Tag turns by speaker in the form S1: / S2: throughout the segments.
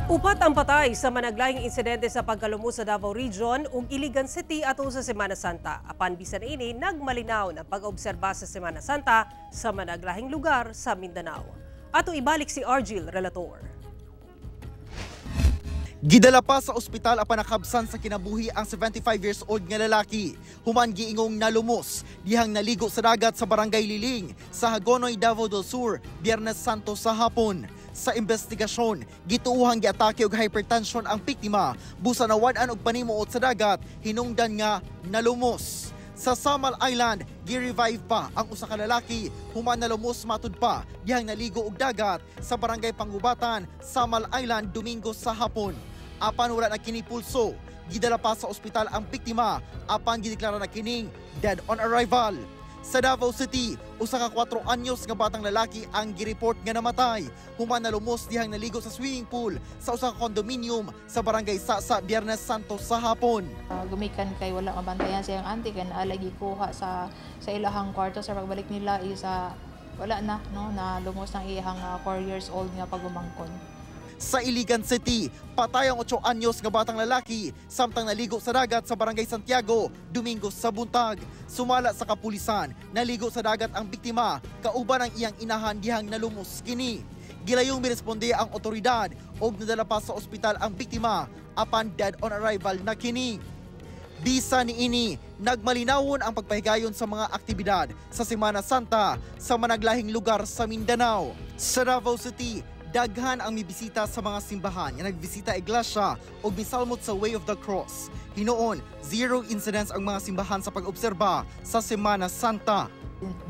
S1: Upat ang patay sa managlahing insidente sa pagkalumos sa Davao Region ug Iligan City ato sa Semana Santa. Apan bisan ini, nagmalinaw ang pag-obserba sa Semana Santa sa managlahing lugar sa Mindanao. Ato ibalik si Argil Relator.
S2: Gidala pa sa ospital apan nakabsan sa kinabuhi ang 75 years old nga lalaki. Human giingong nalumos dihang naligo sa dagat sa Barangay Liling sa Hagonoy, Davao del Sur, Biyernes Santo sa hapon. Sa investigasyon, gituuhang giatake og hypertension ang biktima busa nawad-an og panimuot sa dagat hinungdan nga nalumos. Sa Samal Island, gi-revive pa ang usa ka lalaki human nalumos matud pa dihang naligo og dagat sa Barangay Pangubatan, Samal Island, Domingo sa hapon. Apan wala na kini pulso. Gidala pa sa ospital ang biktima apan gideklara na kining dead on arrival. Sa Davao City, usa ka 4 anyos nga batang lalaki ang gireport nga namatay human nalumos dihang naligo sa swimming pool sa usa ka condominium sa Barangay Sasa, Biyernes Santo sa hapon.
S3: Gumikan kay wala mabantayan siyang auntie kay naa lagi kuha sa ilahang kwarto sa pagbalik nila is wala na, no, na lumos ang iyang 4 years old nga pagumangkon.
S2: Sa Iligan City, patay ang 8 anyos nga batang lalaki samtang naligo sa dagat sa Barangay Santiago, Domingo sa buntag. Sumala sa kapulisan, naligo sa dagat ang biktima kauban ang iyang inahan dihang nalumos kini. Gilayong miresponde ang otoridad og nadala pa sa ospital ang biktima apan dead on arrival na kini. Bisa niini, nagmalinawon ang pagpahigayon sa mga aktibidad sa Semana Santa sa managlahing lugar sa Mindanao. Sa Davao City, daghan ang mibisita sa mga simbahan nga nagbisita iglesia o misalmot sa Way of the Cross. Hinuon, zero incidents ang mga simbahan sa pag-obserba sa Semana Santa.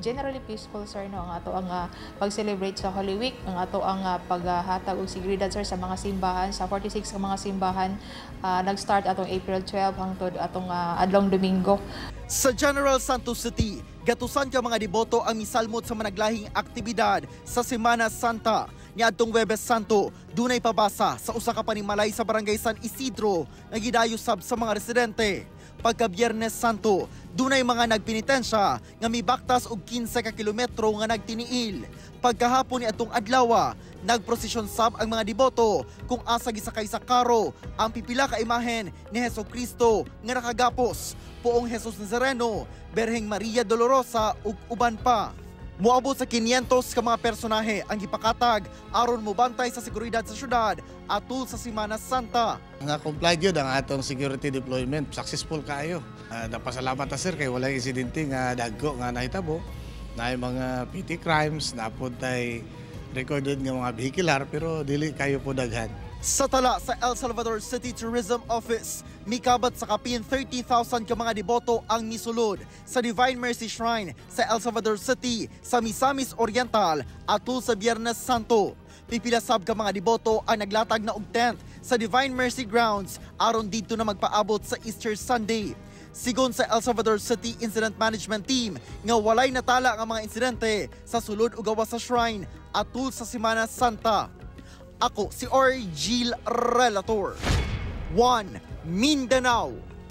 S3: Generally peaceful, sir, no, ang ato ang pag-celebrate sa Holy Week, ang ato ang paghatag og seguridad, sir, sa mga simbahan, sa 46 ka mga simbahan, nag-start atong April 12 hangtod atong adlong Domingo.
S2: Sa General Santos City, gatusan ka mga deboto ang misalmot sa managlahing aktibidad sa Semana Santa. Niadtong Huwebes Santo, dunay pabasa sa usa ka panimalay sa Barangay San Isidro nga gidayo sab sa mga residente. Pagka Biyernes Santo, dunay mga nagpinitensya nga mibaktas og 15 ka kilometro nga nagtiniil. Pagkahapon ni atong adlaw, nagprosesyon sab ang mga deboto kung asa gisakay sa karo ang pipila ka imahen ni Heso Kristo nga nakagapos, poong Jesus Nazareno, Berheng Maria Dolorosa ug uban pa. Moabot sa 500 ka mga personahe ang gipakatag aron mobantay sa seguridad sa syudad atul sa Semana Santa.
S4: Nga comply gyud ang atong security deployment, successful kaayo. Napasalamat ta, sir, kay walay insidente nga dagko nga nahitabo. Naay mga petty crimes, naa pod tay recorded nga mga vehicular pero dili kayo po daghan.
S2: Sa tala sa El Salvador City Tourism Office, mikabat sa kapin 30,000 ka mga deboto ang misulod sa Divine Mercy Shrine sa El Salvador City sa Misamis Oriental atul sa Biyernes Santo. Pipila sab ka mga deboto ang naglatag na og tent sa Divine Mercy Grounds aron didto na magpaabot sa Easter Sunday. Sigon sa El Salvador City Incident Management Team nga walay natala nga mga insidente sa sulod ug gawas sa shrine atul sa Semana Santa. Ako si Argil Relator. 1 Mindanao.